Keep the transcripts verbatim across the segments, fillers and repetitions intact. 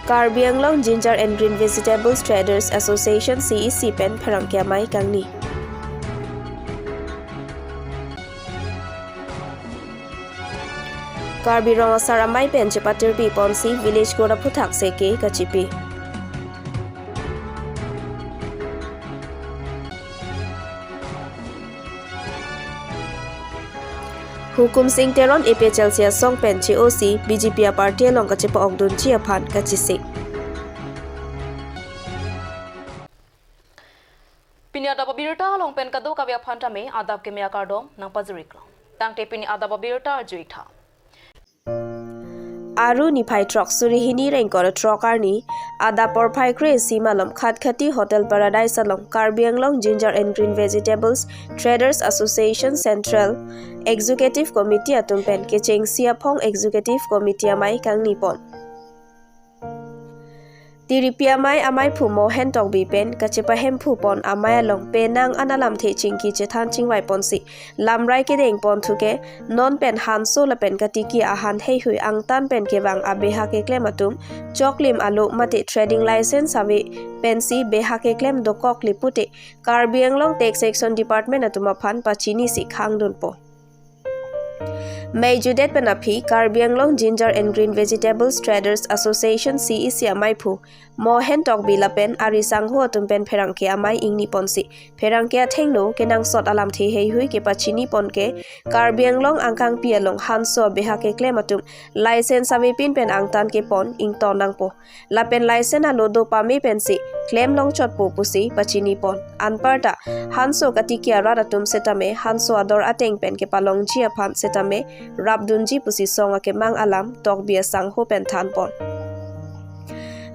Karbi Anglong Ginger and Green Vegetables Traders Association, C E C pen pherangke amei kangni. Karbi Rong Asar Amei pen chepatirpi ponsi village court aphuthak seke kachipi. Hukum Singh Teron A P H L C asong pen che-osi B J P aparty along kachepa-okdunji aphan kachesik. Pini adap abirta along pen kadokave aphan tame adap keme akardom nangpajiriklo. Tangte pini adap abirta arju-ik tha. Aru niphai throk suri hini ra ingkoi ra throk arni adap porphai kre-isi malom Khatkhati Hotel Paradise along Karbi Anglong Ginger and Green Vegetables Traders Association Central Executive Committee atum pen kechengsi aphong Executive Committee amei kangni pon. Tiripi amei ameiphu Mohen Tokbi pen kachepahemphu pon amei along penang an alamthe chingki chethan chingvai ponsi lamrai kedeng ponthu ke non pen hanso lapen katiki ahan heihui angtan pen kevang abeha keklem atum choklim alo mate trading license ave pensi beha keklem dokokli pute Karbi Anglong Taxation Department atum aphan pachinisi khangdunpo. Mei judet pen aphi Karbi Anglong Ginger and Green Vegetables Traders Association, C E C ameiphu Mohen Tokbi lapen ari sangho atum pen pherangke amei ingni ponsi pherangke athengno kenangsot alamthe heihui kepachini pon ke Karbi Anglong angkangpi along hanso abeha keklem atum license avepin pen angtan kepon ington nangpo. Lapen license alo do pame pensi klem longchotpo pusi pachini pon. Anparta hanso katiki arat atum setame hanso ador ateng pen kepalongji aphan setame rapdunji pusi song akemang alam Tokbi asangho pen than pon.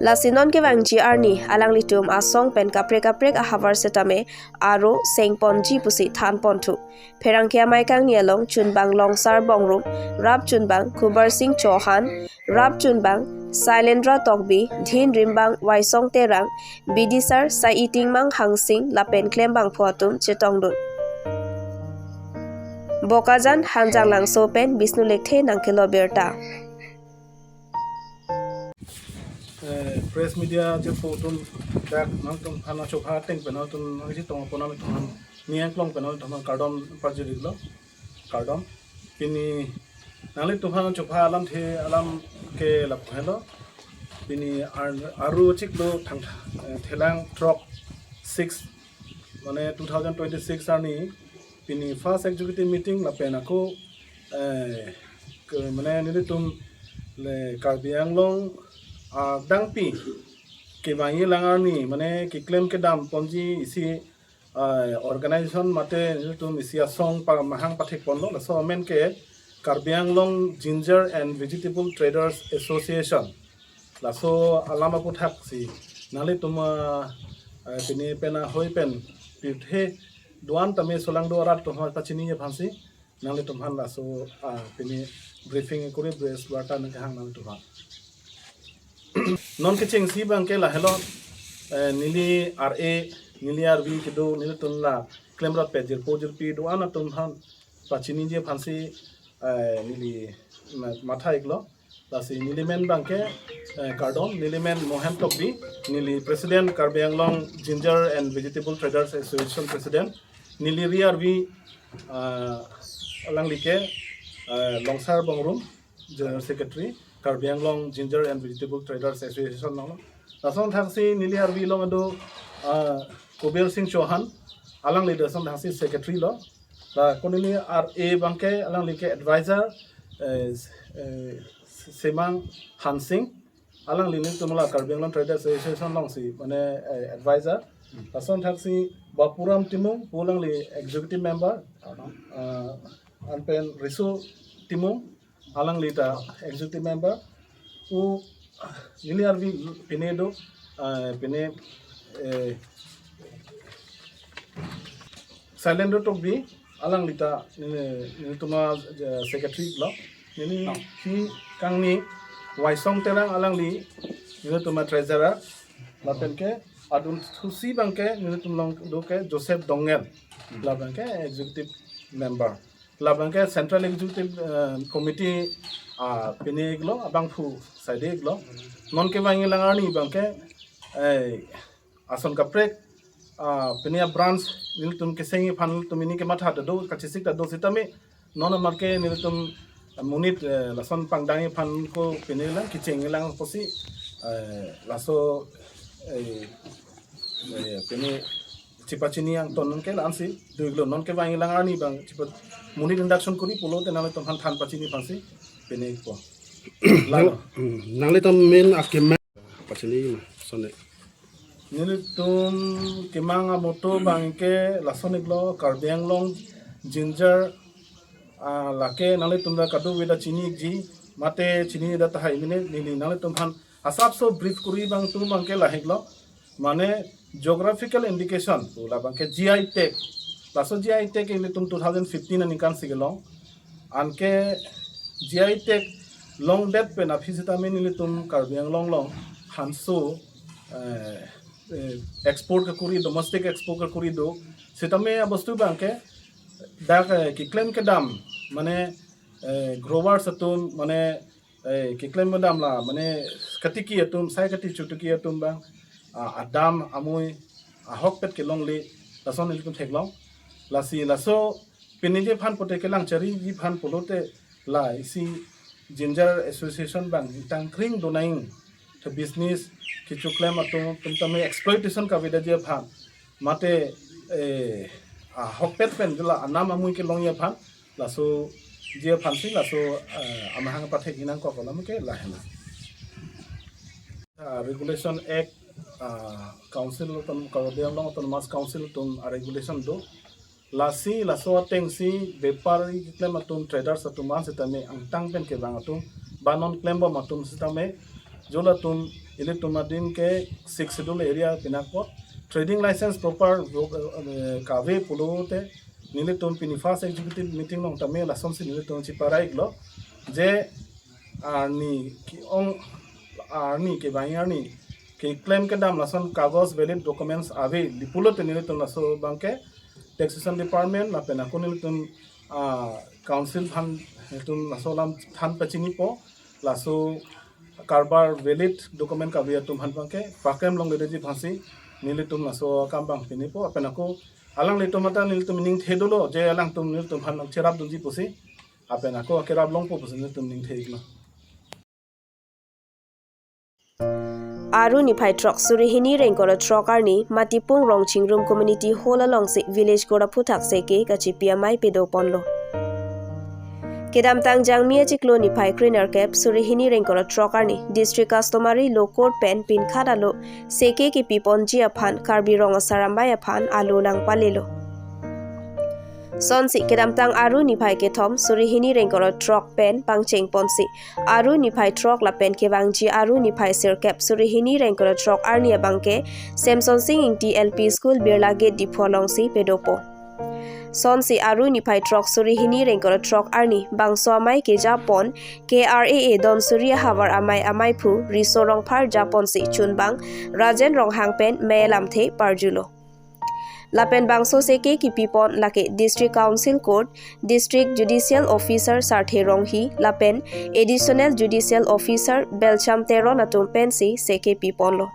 Lasi non kevangji arni alanglitum asong pen kaprek kaprek ahavar setame aro seng ponji pusi than ponthu. Pherangke amei kangni along chunbang Longsar Bongrum, rap chunbang Kubar Singh Chauhan, rap chunbang Sailendra Tokbi, dhin rimbang Waisong Terang, bidisar Sai Itingmang Hangsing lapen klembangphu atum chetongdun. Bokajan Hanjanglangso pen Bishnu Lekthe nangkelo birta. Eh, press media je po tum dak nangtum hana chopha ateng pen nangtum nangji tong pon nangtum han niang klong pen nangtum han kardom pajiriklo kardom. Pini nanglitum han chopha alamthe alam ke lapu helo. Pini ar-, aru chiklo thang, eh, thelang throk six mane two thousand twenty-six arni pini first executive meeting lapen ako, eh, ke, mane nelitum le Karbi Anglong adangpi kevangji lang arni mane keklem kedam ponji isi, eh, organization mate nelitum isi asong pa mahang pathek ponlo, laso amen ke Karbi Anglong Ginger and Vegetable Traders Association. Laso alam aputhak si nanglitum, ah, eh, pini pen ahoi pen pirthe do-an tame solangdo arat atum aphan pachiniji aphansi nanglitum han laso, ah, pini briefing kuri press warta nangkehang nanglitum han. Non kechengsi abang ke lahelo, eh, neli R A, neli R V kedo, nelitum la klemrap pet jirpo jirpi do-an atum aphan pachiniji aphansi, eh, neli ma-, matha-iklo. Lasi neli men abang ke, eh, kardom, neli men Mohen Tokbi, neli President Karbi Anglong Ginger and Vegetable Traders Association President, neli ri R V, ah, alangli ke, eh, Longsar Bongrum, General Secretary, Karbi Anglong Ginger and Vegetable Traders Association along. Lason thaksi neli R V along ado, ah, Kuber Singh Chauhan, alangli lason thaksi Secretary lo. La konini R A abang ke alangli ke advisor, eh, eh, Semang Hangsing, alangli nelitum la Karbi Anglong Traders Association alongsi mane, eh, advisor. Lason thaksi Bapuram Timung, pu alangli executive member, ah, anpen Riso Timung, alangli ta executive member, pu neli R V pine do, ah, pine, eh, Sailendra Tokbi, alangli ta neli, nelitum, eh, secretary lo. Neliphi kangni Waisong Terang alangli nelitum treasurer. Lapen ke adun thusi abang ke nelitum along do ke Joseph Dongel. Labang ke executive member. Labangke Central Executive, eh, Committee, ah, pine iklo, abangphu side iklo. Non kevangji lang arni abangke, eh, ason kaprek, ah, pine a-branch nelitum kesengji aphan nelitum pine kematha ta do, kachesik ta do sitame, non amat ke nelitum monit, eh, lason pangdangji aphan ko pine lang, kechengji lang pusi, eh, laso, eh, eh, pine chepachini angton ke la-ansi do iklo, non kevangji lang arni abang chepa monit induction kori pulote nanglitum aphan than pachini aphansi pine ikpo. Lalo. Hmm, nanglitum main akemang pachini ma sone. Nelitum kemang a-motto abangke lason iklo, Karbi Anglong ginger, ah, lake nanglitum ta kadokave ta chini ikji, mate chini ta tahai mene, neli nanglitum aphan asapso brief kori abang atum abangke lahei iklo. Mane geographical indication pu labangke G I tag. Laso G I tag ilitum two thousand fifteen aningkan si kelong. Anke G I tag longdet pen aphi sitame nelitum Karbi Anglong along hanso, eh, eh, export kekori, domestic export kekori do. Sitame abostu abangke dak, eh, keklem kedam, mane, eh, growers atum, mane, eh, keklem kedam la, mane, katiki atum, sai kati chutiki atum abang, ah, adam amui ahokpet kelongle, lason ilitum theklong. Lasi laso piniji aphan pote kelang chariji aphan pulote la isi Ginger Association abang ingtang kring donang, the business kechoklem atum atum tame exploitation kavedaji aphan, mate, eh, ahokpet pen jela anam amui kelongji aphan, lasoji aphansi laso, eh, amahang pathekji nangkok alam ke lahena. Ah, Regulation Act, ah, Council atum, Karbi Anglong Autonomous Council atum, ah, regulation do. Lasi laso atengsi bepari keklem atum, traders atum an sitame, angtang pen kevang atum, ba non klembom atum sitame, jol atum, ilitum adim ke Sixth Schedule area pinakpo, trading license proper, eh, kave pulote, nelitum pini first executive meeting along tame lasonsi nelitum cheparai iklo, je arni ke-ong, arni kevang arni keklem kedam lason kagos valid documents ave, di pulote nelitum laso abangke Taxation Department lapen ako nelitum, ah, Council aphan nelitum laso alam than pachinipo, laso karbar valid document kave atum aphan abangke paklem longleji aphansi nelitum laso akam abang pinipo, lapen ako alanglitum ata nelitum ningthe dolo, je alangtum nelitum aphan cherapdunji pusi, lapen ako akerap longpo pusi nelitum ningthe iklo. Aru niphai throk suri hini ingkoi ra throk arni Matipung Rongchingrum Community Hall alongsi Village Goraphuthak Seke kachipi amei padoponlo. Kedamtang Jangmi achiklo niphai krenerkep suri hini ingkoi ra throk arni District Customary Law Court pen pinkhat alo Seke kipiponji aphan Karbi Rong Asar Amei aphan alo nangpalelo. Sonsi kedamtang Aru niphai kethom suri hini ingkoi ra throk pen pangchengponsi Aru niphai throk lapen kevangji Aru niphai sirkep suri hini ingkoi ra throk arni abangke Semson Sing Ingti L P School, Birla Gate, Diphu alongsi padopo. Sonsi Aru niphai throk suri hini ingkoi ra throk arni bangso amei kejapon K R A A Donsuri ahavar amei ameiphu Riso Rongphar japonsi chunbang Rajen Ronghang pen mei lamthe parjulo. Lapen bangso Seke kipipon lake District Council Court, District Judicial Officer Sarthe Ronghi lapen Additional Judicial Officer Belcham Teron atum pensi Seke piponlo.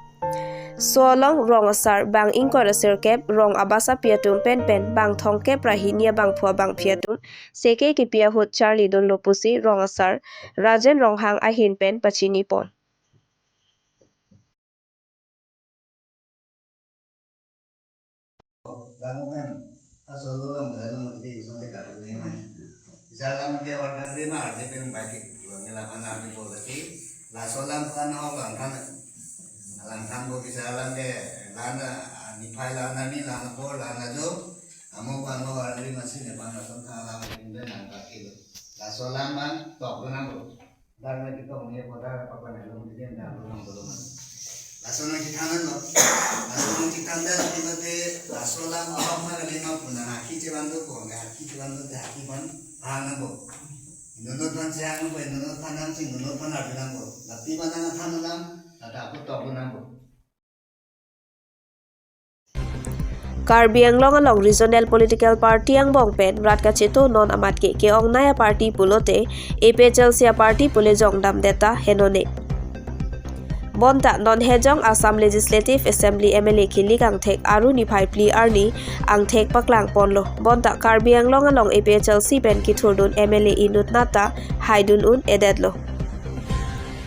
Laso along rong asar bang ingkoi ra sirkep, rong abasapi atum pen pen bang thomkep ra hini abangphu abangphi atum Seke kipi ahut charlidunlo pusi rong asar Rajen Ronghang ahin pen pachinipon. Laso alam ke order de mar de pen baik itu. Nila mana ni bola si. Laso alam kan ho lang kan. Lang kan bo bisa alam ke lana niphai lana ni lana bor lana jo. Amo kan ho order masih ne pan laso kan alam ke nang kaki. Laso alam man tok nang bo. Dar na kita punya kota apa na lo mungkin dah lo nang belum. Laso nangchethan lo. Laso nangchethan dah, laso alam ahok ma kali ma puna haki chevan do ko, haki chevan do, haki man hang nang bo. Inut aphan chehang nang bo, inut aphan nang ching, inut aphan arju nang bo. Lapi mana nangthan alam, ada aku tok nang bo. Karbi Anglong along regional political party angbong pen rat kacheto non amat ke ke-ongnei a-party pulote A P H L C a-party pule jongdam deta henone. Bonta non hejong Assam Legislative Assembly M L A kilik angthek Aru niphai phli arni angthek paklangponlo. Bonta Karbi Anglong along A P H L C pen kithurdun M L A inut nata haidun un-edetlo.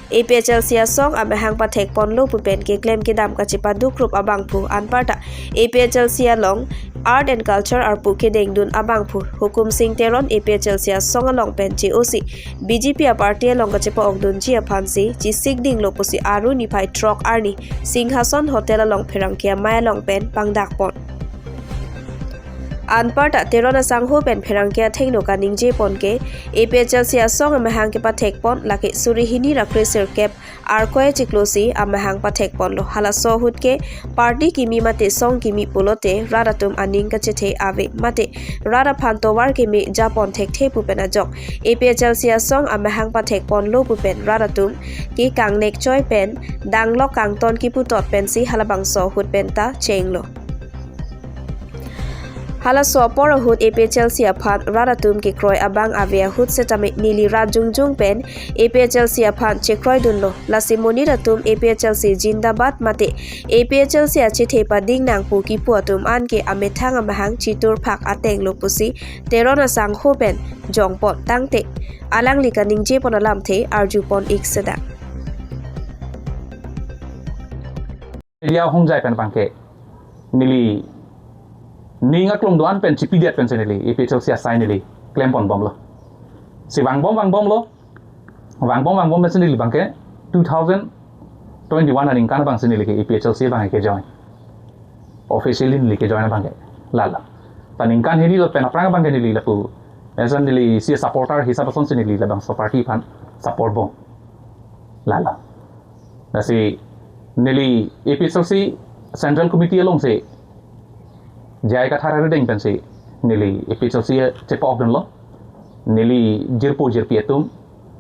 A P H L C asong amahang pathekponlo pu pen keklem kedam kachepadukrup abangphu anparta A P H L C along Art and Culture arpu kedengdun abangphu Hukum Sing Teron A P H L C asong along pen che-osi B J P a-party along kachepa-okdunji aphansi chesik dinglo pusi Aru niphai throk arni Singhason Hotel along pherangke amei along pen pangdakpon. Anparta Teron asangho pen pherangke athengno kaningjepon ke A P H L C asong amahang kepathekpon lake suri hini ra kre sirkep Arkoi chiklosi amahang pathekponlo. Halaso ahut ke party kimi mate song kimi pulote rat atum aning kachethe ave mate rat aphan tovar keme japon thekthe pu pen ajok A P H L C asong amahang pathekponlo pu pen rat atum ke kangnek choi pen danglok kangton kiputot pensi halabangso ahut penta chenglo. Halaso apor ahut A P H L C aphan rat atum kekroi abang ave ahut setame neli rat jongjong pen A P H L C aphan chekroidunlo. Lasi monit atum A P H L C jindabad mate A P H L C achethe pading nangpo kipu atum anke amethang amahang chitur phak atenglo pusi Teron asangho pen jongpon tangte alangli kaningjepon alamthe arjupon ik sedang. Media ahongjai pen abangke neli ning aklong do-an pen chipidet pensi neli A P H L C asai neli klemponbomlo. Si vangbom vangbomlo. Vangbom vangbom pensi neli abangke two thousand twenty-one aningkan abangsi neli ke A P H L C abangke join. Officially neli kejoin abangke lalo. Ta ningkan hini lo pen aphrang abangke neli lapu, eson neli si supporter hisap asonsi neli labangso party aphan support bom. Lalo. Lasi neli A P H L C Central Committee alongsi J I Kathar arideng pensi neli A P H L C chepa-okdunlo. Neli jirpo jirpi atum,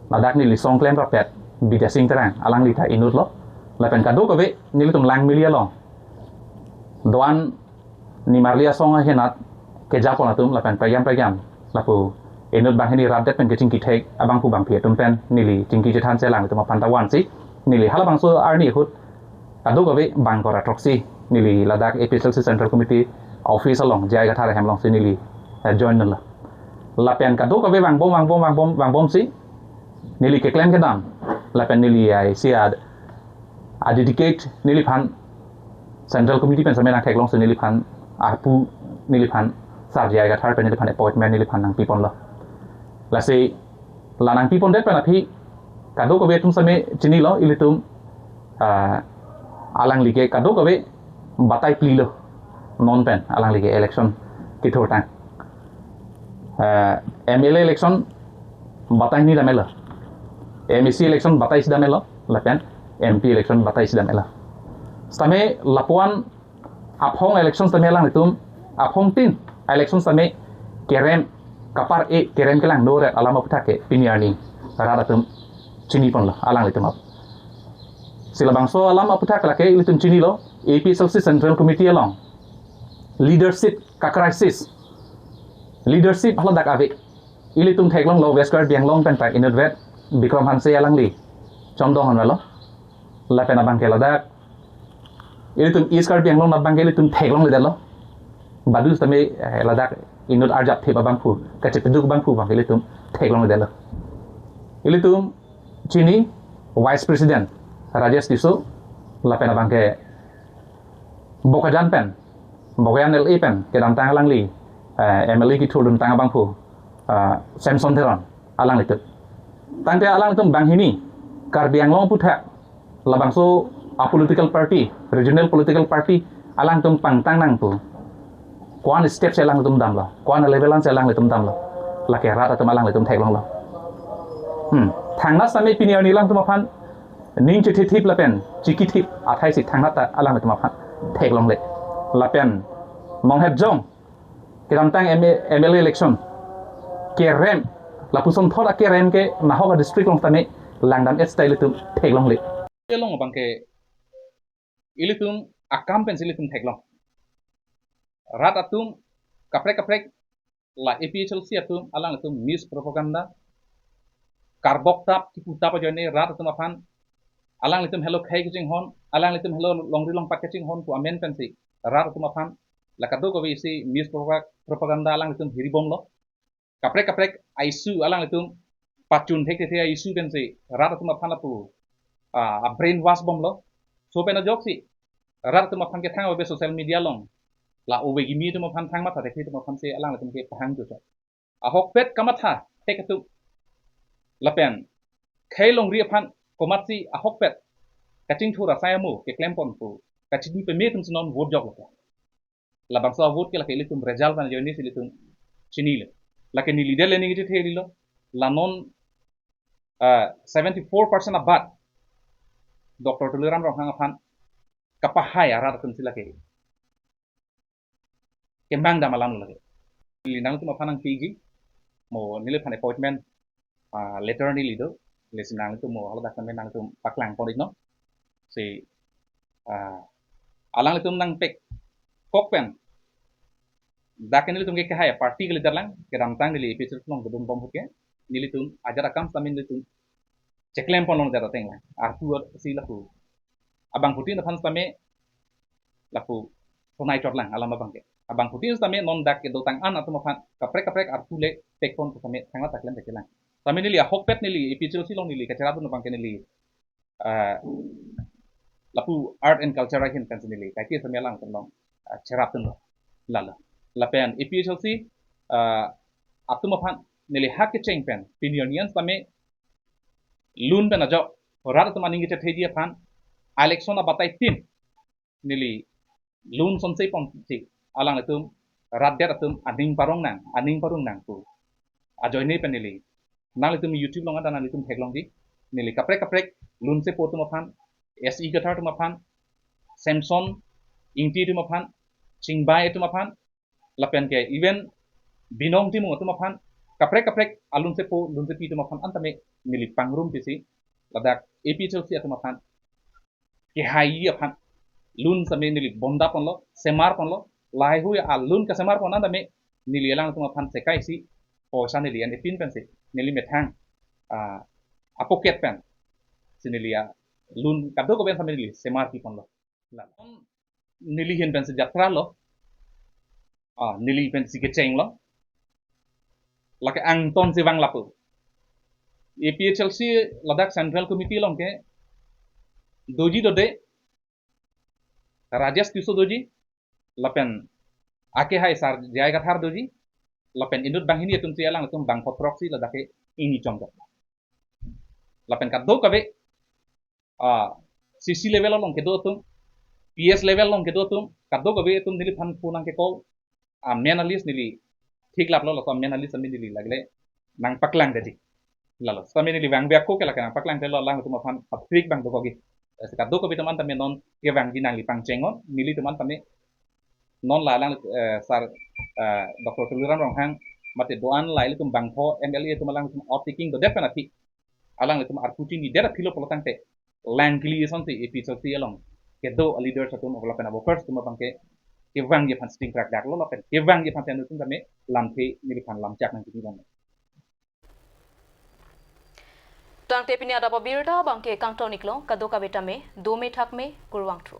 ladak neli song klem rapet Bidya Sing Terang, alangli ta inutlo. Lapen kadokave nelitum Langmili along do-an nimarli asong ahinat kejapon atum lapen pejam pejam lapu inut banghini rapdet pen kechingki thek abangphu bangphi atum pen neli chingki chethansi alanglitum aphan ta vansi neli halabangso arni ahut kadokave bang kora throksi neli ladak A P H L C Central Committee office along J I Kathar ahem alongsi neli, eh, join dunlo. Lapen kadokave vangbom vangbom vangbom vangbomsi neli keklem kedam lapen neli ai si ad a-dedicate neliphan Central Committee pen same nangtheklongsi neliphan arpu neliphan Sar J I Kathar pen neliphan appointment neliphan nangpiponlo. Lasi la nangpipondet pen aphi kadokave atum same chinilo ilitum, ah, alangli ke kadokave batai plilo non pen alangli ke election kithurtang. Eh, M L A election batai hini damelo. M A C election batai isi damelo. Lapen M P election batai isi damelo. Sitame lapuan aphong election sitame alanglitum aphongtin election sitame kerem kapar-e kerem kelang doret alam aphuthak ke pini arni rat atum chiniponlo alanglitum ap. Si labangso alam aphuthak lake ilitum chinilo A P H L C Central Committee along leadership ka-crisis. Leadership haladak ave. Ilitum theklonglo West Karbi Anglong pen ta inutvet Bikram Hanse alangli chomdong honlo. Lapen abangke ladak ilitum East Karbi Anglong abangke ilitum theklongledetlo. Badu sitame, eh, ladak inut arjapthip abangphu, kachepeduk abangphu abangke ilitum theklongledetlo. Ilitum chini Vice President Rajesh Tisso lapen abangke Bokajan pen, Bokajan L A pen kedamtang alangli, eh, M L A kithurduntang abangphu, eh, Samson Teron alanglitum. Tangte alanglitum banghini Karbi Anglong aphuthak labangso a-political party, regional political party alangtum pangtang nangpo. Ko-an step si alangtum damlo, ko-an level ansi alangtum damlo. Lake rat atum alanglitum theklonglo. Hmm. Thangnat sitame pini arni alangtum aphan ning chethithip lapen chikithip athai si thangnat ta alanglitum aphan theklongle. Lapen nonghep jong kedamtang M A, M L A election kerem lapuson thot akerem ke nahok a-district along tame langdam-et style ilitum theklongle. Along abangke ilitum akam pensi ilitum theklong. rat atum kaprek kaprek la A P H L C atum alanglitum mispropaganda, karbok tap kipu tap ajoine rat atum aphan alanglitum helo khei kachinghon, alanglitum helo longri longpat kachinghon pu amen pensi rat atum aphan la kadokave isi mispropaganda alanglitum hiribomlo. Kaprek kaprek a-issue alanglitum pachun thek thek a-issue pensi rat atum aphan lapu a, a brainwash bomlo. So pen ajoksi rat atum aphan kethang ave social media along, la ove kimi atum aphan thang matha thek atum aphan si alanglitum ke pahang jojo. Ahokpet kamatha thek atum lapen khei longri aphan komatsi ahokpet kachingthur asai amo keklempon pu kachini peme atum si non vote joklo. Labangso a-vote ke lake ilitum result pen ajoine si ilitum chinilo. Lake neli det le ning chethe lilo. La non ah, seventy four percent abat Doctor Tuliram Ronghang aphan kapahai arat atum si lake kemang dam alam lake. Neli nangtum aphan nangpiji, mo neliphan appointment ah, letter neli do, lesi nangtum mo haladak tame nangtum paklang pon iknon. Si ah, alanglitum nangpek kok pen dak nelitum ke kehai party ke leader lang kedamtang neli A P H L C along kedun bom ahut ke nelitum ajat akam sitame nelitum cheklem pon long jat ateng lang. Arpu si lapu abangphutin aphan sitame lapu sonai chot lang alam abang ke. Abangphutin sitame non dak kedotang an atum aphan kaprek kaprek arpu le pek pon sitame thangta cheklem pek lang. Sitame neli ahokpet neli A P H L C along neli kacherap dun abang ke neli ah, lapu art and culture ahin pensi neli kaike sitame alangtum along ah, cherap dunlo. Lalo. Lapen A P H L C ah, atum aphan neli hak kecheng pen pini arni an sitame lun pen ajok rat atum aning kechetheji aphan election abatai tin neli lun sonse ponsi alanglitum rat det atum aning parong nang, aning parong nang pu ajoine pen neli nanglitum YouTube along ada nanglitum theklongji, neli kaprek kaprek lun sepo atum aphan, S E Kathar atum aphan, Samson Ingti atum aphan, Chingbai atum aphan, lapen ke even Binong Timung atum aphan, kaprek kaprek alun sepo lun sepi atum aphan an tame neli pangrum pisi ladak A P H L C atum aphan kehai aphan lun sitame neli bonda ponlo, semar ponlo, lahai hui alun kasemar pon an tame neli alangtum aphan sekai si poisa neli an epin pensi neli methang ah, apocket pen si neli alun kadokave sitame neli semar pi ponlo. Lapen neli hin pensi jatra lo, ah, neli pensi kecheng lo. Lake angton si vang lapu. A P H L C ladak Central Committee along ke doji dode, Rajesh Tisso doji, lapen akehai sar J I Kathar doji, lapen inut banghini atum si alangtum bangpho throksi ladak ke ingni chomjok. Lapen kadokave ah, C C level along kedo atum, P S level along kedo atum, kadokave atum neliphan phone nangke-call, ah, main a list neli theklaplo, laso main a list sitame neli lagle nangpaklang detji. Lalo sitame neli vangve ako ke lake nangpaklang detlo alangtum aphan pathrik bang dokokji. Eh, kadokave atum an tame non kevangji nangli pangcheng non, nelitum an tame non la alang eh, sar eh, Doctor Tuliram Ronghang mate do-an la ilitum bangpho M L A atum alangtum outthinking dodet pen aphi alanglitum arpu chinidet aphilo pulo tangte lang kili asonsi A P H L C along kedo a leaders atum lapen a workers atum abang ke kevangji aphan sitting krak daklo lapen kevangji aphan senu atum tame lamthe neliphan lamchak nangkini bang. Tangte pini adap abirta abang ke kangton iklo, kadokave tame dome thakme, kurvangthu.